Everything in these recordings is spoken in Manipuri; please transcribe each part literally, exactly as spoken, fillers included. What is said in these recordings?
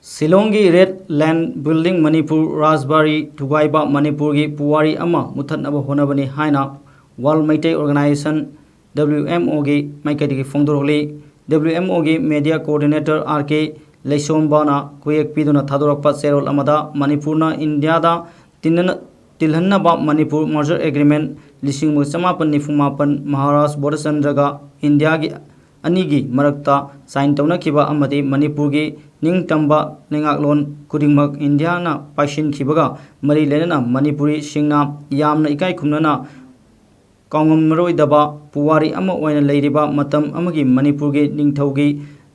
ꯁꯤꯂꯣꯡꯒꯤ ꯔꯦꯠ ꯂꯦꯟ ꯕꯤꯜꯗꯤꯡ ꯃꯅꯤꯄꯨꯔ ꯔꯥꯖꯕꯥꯔꯤ ꯊꯨꯒꯥꯏꯕ ꯃꯅꯤꯄꯨꯔꯒꯤ ꯄꯨꯋꯥꯔꯤ ꯑꯃ ꯃꯨꯊꯠꯅꯕ ꯍꯣꯠꯅꯕꯅꯤ ꯍꯥꯏꯅ ꯋꯥꯔꯜ ꯃꯩꯇꯩ ꯑꯣꯔꯒꯅꯥꯏꯖꯦꯁꯟ, ꯗꯕ꯭ꯂꯤꯌꯨ ꯑꯦꯝ ꯑꯣꯒꯤ ꯃꯥꯏꯀꯩꯗꯒꯤ ꯐꯣꯡꯗꯣꯔꯛꯂꯤ꯫ ꯗꯕ꯭ꯂꯤꯌꯨ ꯑꯦꯝ ꯑꯣꯒꯤ ꯃꯦꯗꯤꯌꯥ ꯀꯣꯑꯣꯔꯗꯤꯅꯦꯇꯔ ꯑꯥꯔ ꯀꯦ ꯂꯩꯁꯣꯝꯕꯅ ꯈꯨꯌꯦꯛ ꯄꯤꯗꯨꯅ ꯊꯥꯗꯣꯔꯛꯄ ꯆꯦꯔꯣꯜ ꯑꯃꯗ ꯃꯅꯤꯄꯨꯔꯅ ꯏꯟꯗꯤꯌꯥꯗ ꯇꯤꯟꯅꯅ-, ꯇꯤꯜꯍꯟꯅꯕ ꯃꯅꯤꯄꯨꯔ ꯃꯔꯖꯔ ꯑꯦꯒ꯭ꯔꯤꯃꯦꯟ ꯂꯤꯁꯤꯡ ꯑꯃꯒ ꯆꯃꯥꯄꯟ ꯅꯤꯐꯨ ꯃꯥꯄꯟ ꯃꯍꯥꯔꯥꯖ ꯕꯣꯙꯆꯟꯗ꯭ꯔꯒ ꯏꯟꯗꯤꯌꯥꯒꯤ ꯑꯅꯤꯒꯤ ꯃꯔꯛꯇ ꯁꯥꯏꯟ ꯇꯧꯅꯈꯤꯕ ꯑꯃꯗꯤ ꯃꯅꯤꯄꯨꯔꯒꯤ ꯅꯤꯡꯇꯝꯕ ꯂꯩꯉꯥꯛꯂꯣꯟ ꯈꯨꯗꯤꯡꯃꯛ ꯏꯟꯗꯤꯌꯥꯅ ꯄꯥꯏꯁꯤꯟꯈꯤꯕꯒ ꯃꯔꯤ ꯂꯩꯅꯅ ꯃꯅꯤꯄꯨꯔꯤꯁꯤꯡꯅ ꯌꯥꯝꯅ ꯏꯀꯥꯏ ꯈꯨꯝꯅꯅ ꯀꯥꯎꯉꯝꯃꯔꯣꯏꯗꯕ ꯄꯨꯋꯥꯔꯤ ꯑꯃ ꯑꯣꯏꯅ ꯂꯩꯔꯤꯕ ꯃꯇꯝ ꯑꯃꯒꯤ ꯃꯅꯤꯄꯨꯔꯒꯤ ꯅꯤꯡꯊꯧꯒꯤ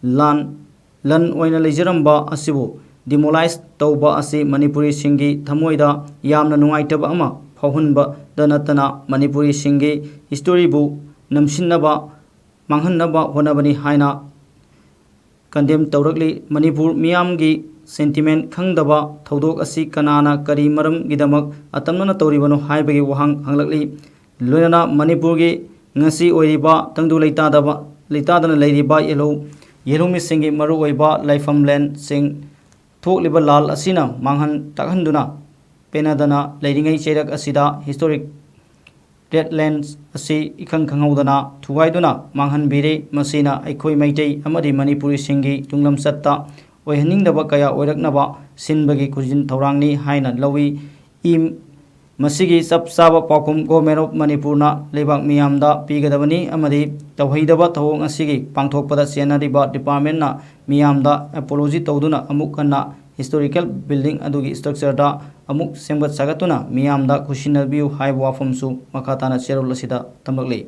ꯂꯥꯟ, ꯂꯟ ꯑꯣꯏꯅ ꯂꯩꯖꯔꯝꯕ ꯑꯁꯤꯕꯨ ꯗꯤꯃꯣꯂꯥꯏꯖ ꯇꯧꯕ ꯑꯁꯤ ꯃꯅꯤꯄꯨꯔꯤꯁꯤꯡꯒꯤ ꯊꯃꯣꯏꯗ ꯌꯥꯝꯅ ꯅꯨꯡꯉꯥꯏꯇꯕ ꯑꯃ ꯐꯥꯎꯍꯟꯕꯗ ꯅꯠꯇꯅ ꯃꯅꯤꯄꯨꯔꯤꯁꯤꯡꯒꯤ ꯍꯤꯁꯇꯣꯔꯤꯕꯨ ꯅꯝꯁꯤꯟꯅꯕ, ꯃꯥꯡꯍꯟꯅꯕ ꯍꯣꯠꯅꯕꯅꯤ ꯍꯥꯏꯅ ꯀꯟꯗꯦꯝ ꯇꯧꯔꯛꯂꯤ꯫ ꯃꯅꯤꯄꯨꯔ ꯃꯤꯌꯥꯝꯒꯤ ꯁꯦꯟꯇꯤꯃꯦꯟ ꯈꯪꯗꯕ ꯊꯧꯗꯣꯛ ꯑꯁꯤ ꯀꯅꯥꯅ ꯀꯔꯤ ꯃꯔꯝꯒꯤꯗꯃꯛ ꯑꯇꯝꯅꯅ ꯇꯧꯔꯤꯕꯅꯣ ꯍꯥꯏꯕꯒꯤ ꯋꯥꯍꯪ ꯍꯪꯂꯛꯂꯤ꯫ ꯂꯣꯏꯅꯅ ꯃꯅꯤꯄꯨꯔꯒꯤ ꯉꯁꯤ ꯑꯣꯏꯔꯤꯕ ꯇꯪꯗꯨ ꯂꯩꯇꯥꯗꯕ, ꯂꯩꯇꯥꯗꯅ ꯂꯩꯔꯤꯕ ꯌꯦꯜꯍꯧ-, ꯌꯦꯜꯍꯧꯃꯤꯁꯤꯡꯒꯤ ꯃꯔꯨꯑꯣꯏꯕ ꯂꯥꯏꯐꯝ ꯂꯦꯟꯁꯤꯡ ꯊꯣꯛꯂꯤꯕ ꯂꯥꯜ ꯑꯁꯤꯅ ꯃꯥꯡꯍꯟ ꯇꯥꯛꯍꯟꯗꯨꯅ ꯄꯦꯟꯅꯗꯅ ꯂꯩꯔꯤꯉꯩ ꯆꯩꯔꯛ ꯑꯁꯤꯗ ꯍꯤꯁꯇꯣꯔꯤꯛ ꯔꯦꯠ ꯂꯦꯟꯁ ꯑꯁꯤ ꯏꯈꯪ ꯈꯪꯍꯧꯗꯅ ꯊꯨꯒꯥꯏꯗꯨꯅ ꯃꯥꯡꯍꯟꯕꯤꯔꯦ꯫ ꯃꯁꯤꯅ ꯑꯩꯈꯣꯏ ꯃꯩꯇꯩ ꯑꯃꯗꯤ ꯃꯅꯤꯄꯨꯔꯤꯁꯤꯡꯒꯤ ꯇꯨꯡꯂꯝꯆꯠꯇ ꯑꯣꯏꯍꯟꯅꯤꯡꯗꯕ ꯀꯌꯥ ꯑꯣꯏꯔꯛꯅꯕ ꯁꯤꯟꯕꯒꯤ ꯈꯨꯖꯤꯟ ꯊꯧꯔꯥꯡꯅꯤ ꯍꯥꯏꯅ ꯂꯧꯏ꯫ ꯏ-, ꯃꯁꯤꯒꯤ ꯆꯞ ꯆꯥꯕ ꯄꯥꯎꯈꯨꯝ Government of ꯃꯅꯤꯄꯨꯔꯅ ꯂꯩꯕꯥꯛ ꯃꯤꯌꯥꯝꯗ ꯄꯤꯒꯗꯕꯅꯤ ꯑꯃꯗꯤ ꯇꯧꯍꯩꯗꯕ ꯊꯧꯑꯣꯡ ꯑꯁꯤꯒꯤ ꯄꯥꯡꯊꯣꯛꯄꯗ ꯆꯦꯟꯅꯔꯤꯕ ꯗꯤꯄꯥꯔꯠꯃꯦꯟꯅ ꯃꯤꯌꯥꯝꯗ ꯑꯦꯄꯣꯂꯣꯖꯤ ꯇꯧꯗꯨꯅ ꯑꯃꯨꯛ ꯍꯟꯅ ꯍꯤꯁꯇꯣꯔꯤꯀꯦꯜ ꯕꯤꯜꯗꯤꯡ ꯑꯗꯨꯒꯤ ꯁ꯭ꯇ꯭ꯔꯛꯆꯔꯗ ꯑꯃꯨꯛ ꯁꯦꯝꯒꯠ ꯁꯥꯒꯠꯇꯨꯅ ꯃꯤꯌꯥꯝꯗ ꯈꯨꯠꯁꯤꯟꯅꯕꯤꯌꯨ ꯍꯥꯏꯕ ꯋꯥꯐꯝꯁꯨ ꯃꯈꯥ ꯇꯥꯅ ꯆꯦꯔꯣꯜ ꯑꯁꯤꯗ ꯇꯝꯂꯛꯂꯤ꯫